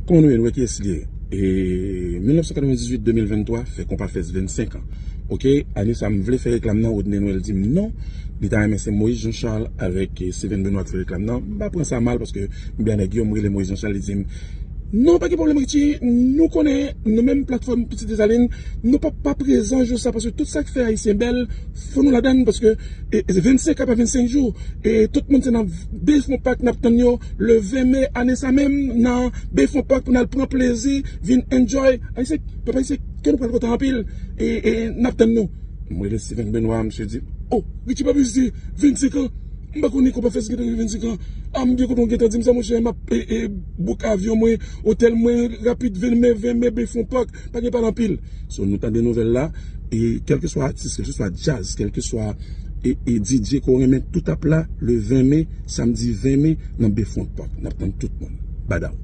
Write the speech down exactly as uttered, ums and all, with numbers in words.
Kòman nou ye, nou wè kiyès li ye? E, mil nèf san katrevendizuit de mil venntwa, fè Konpa Fest vennsenk an. Oke, ane sa m vle fè reklam nan, Rodney Noël di m non. Li ta renmen se Moïse Jean Charles avèk, e, Steven Benoît k fè reklam nan. M pa pran sa mal paske m byen nèg yo, m rele Moïse Jean Charles, li di m, "Non, pa gen pwoblèm, Richie. Nou konnen, nou menm platfòm Pitit Desalin, nou p ap pa prezan jou sa paske tout sa k fè Ayisyen bèl, fò nou ladann paske, e, e, vennsenk a pa vennsenk jou. E tout moun se nan Bay Front Park n ap tann yo le ven me ane sa menm nan Bay Front Park pou n al pran plezi, vin enjoy. Ayisyen, pèp ayisyen, ke nou pral kontan anpil. E, e n ap tann nou." Mwen rele Steven Benoît, misye di, "Oh, Richie pa bezwen vennsenk an. M pa konnen Konpa Fest gentan rive vennsenk an. A, m byen kontan w gentan di m sa, monchè. M ap, e, e, book avyon mwen, otèl mwen, rapid, ven me, ven me, Bay Front Park. Pa gen pale anpil." So, nou tande nouvèl la, e kèlkeswa atis, kèlkeswa djaz, kèlkeswa, e, e, D J ke w renmen, tout ap la, le ven me, samdi ven me, nan Bay Front Park. N ap tann tout moun. Badaw.